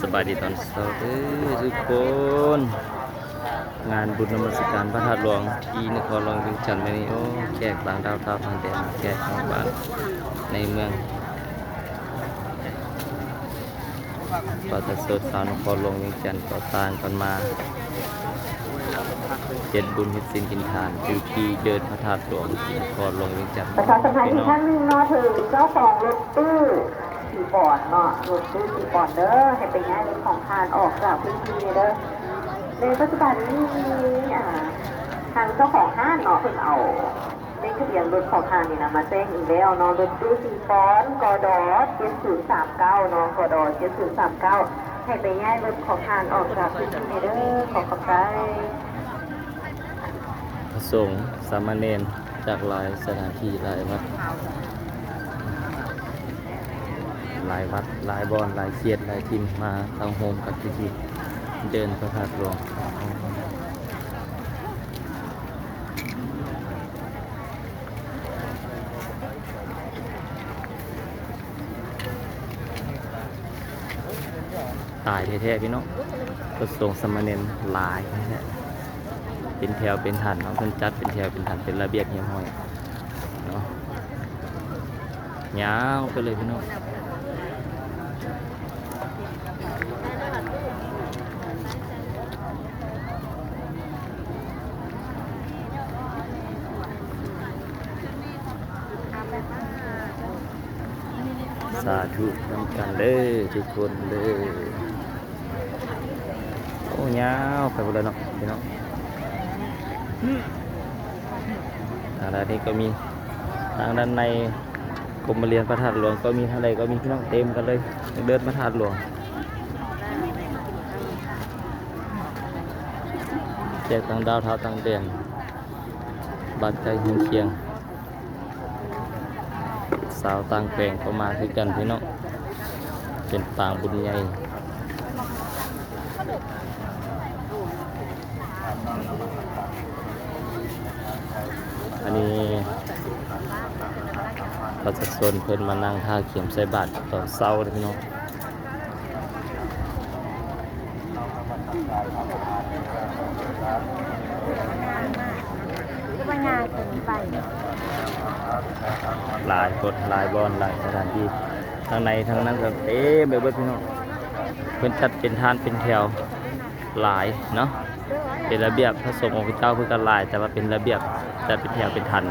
ສະບາຍດີຕອນເຊົ້າເດີທຸກຄົນ. ງານບຸນນະມັດສະການພະທາດຫຼວງທີ່ນະຄອນຫຼວງວຽງຈັນມື້ນີ້ ໂອ້ ແຂກຕ່າງດ້າວຊາວຕ່າງແດນ ແຂກຂອງບ້ານໃນເມືອງ ປະຊາຊົນຊາວນະຄອນຫຼວງວຽງຈັນກໍຕ່າງກັນມາເຮັດບຸນເຮັດສິນກິນທານ ຢູ່ທີ່ເດີ່ນພະທາດຫຼວງທີ່ນະຄອນຫຼວງວຽງຈັນ. ປະຊາສຳພັນອີກຄັ້ງໜຶ່ງເນາະ ເຖິງເຈົ້າຂອງລົດຕູ້ ສີ່ປອນເນາະ ລົດຕູ້ສີ່ປອນເດີ ໃຫ້ໄປຍ້າຍລົດຂອງທ່ານອອກຈາກພື້ນທີ່ເດີ. ໃນປັດຈຸບັນນີ້ ມີ ອ່າ ທາງເຈົ້າຂອງຮ້ານເນາະ ເພິ່ນເອົາເລກທະບຽນລົດຂອງທ່ານນີ້ນະ ມາແຈ້ງອີກແລ້ວເນາະ ລົດຕູ້ສີ່ປອນ ກດ ເຈັດສູນສາມເກົ້າເນາະ ກດ ເຈັດສູນສາມເກົ້າ ໃຫ້ໄປຍ້າຍລົດຂອງທ່ານອອກຈາກພື້ນທີ່ເດີ ຂໍຂອບໃຈ. ພະສົງ ສາມະເນນ ຈາກຫຼາຍສະຖານທີ່ ຫຼາຍວັດ ຫຼາຍວັດ ຫຼາຍບ່ອນ ຫຼາຍເຂດ ຫຼາຍຖິ່ນ ມາເຂົ້າໂຮມກັບພິທີເດີ່ນພະທາດຫຼວງ. ຫຼາຍແທ້ໆ ພີ່ນ້ອງ ພະສົງສາມະເນນຫຼາຍແທ້ໆ ເປັນແຖວເປັນຖັນເນາະ ເພິ່ນຈັດເປັນແຖວເປັນຖັນ ເປັນລະບຽບຮຽບຮ້ອຍເນາະ ຍາວໄປເລີຍພີ່ນ້ອງ. ສາທຸນຳກັນເດີທຸກຄົນເດີ. ໂອ້ ຍາວໄປພຸ້ນແລ້ວເນາະພີ່ນ້ອງ. ທາງດ້ານນີ້ກໍມີ ທາງດ້ານໃນກົມມະລຽນພະທາດຫຼວງກໍມີ ທາງໃດກໍມີພີ່ນ້ອງ ເຕັມກັນເລີຍ ເດີ່ນພະທາດຫຼວງ. ແຂກຕ່າງດ້າວຊາວຕ່າງແດນ ບ້ານໃກ້ເຮືອນຄຽງ ຊາວຕ່າງແຂວງກໍມາຄືກັນພີ່ນ້ອງ ເປັນປາງບຸນໃຫຍ່. ອັນນີ້ປະຊາຊົນເພິ່ນມານັ່ງຖ້າກຽມໃສ່ບາດຕອນເຊົ້າເດີພີ່ນ້ອງ. ຫຼາຍຄົນ ຫຼາຍບ່ອນ ຫຼາຍສະຖານທີ່ ທັງໃນທັງນັ້ນກໍເຕັມໄປເບິດພີ່ນ້ອງ. ເພິ່ນຈັດເປັນຖານເປັນແຖວຫຼາຍເນາະ ເປັນລະບຽບ. ພະສົງອົງພະເຈົ້າເພິ່ນກໍຫຼາຍ ແຕ່ວ່າເປັນລະບຽບ ຈັດເປັນແຖວເປັນຖັນ. ນີ້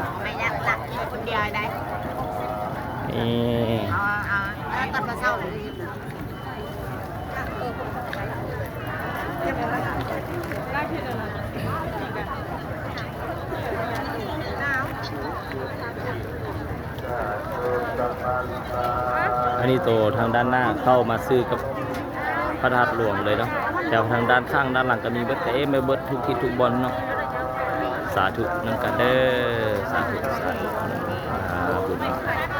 ອັນນີ້ໂຕທາງດ້ານໜ້າເຂົ້າມາຊື່ກັບພະທາດຫຼວງເລີຍເນາະ ແຕ່ທາງດ້ານຂ້າງດ້ານຫຼັງກໍມີເບິດ ເຕັມໄປເບິດທຸກທິດທຸກບ່ອນເນາະ. ສາທຸນຳກັນເດີ ສາທຸ ສາທຸ ສາທຸ.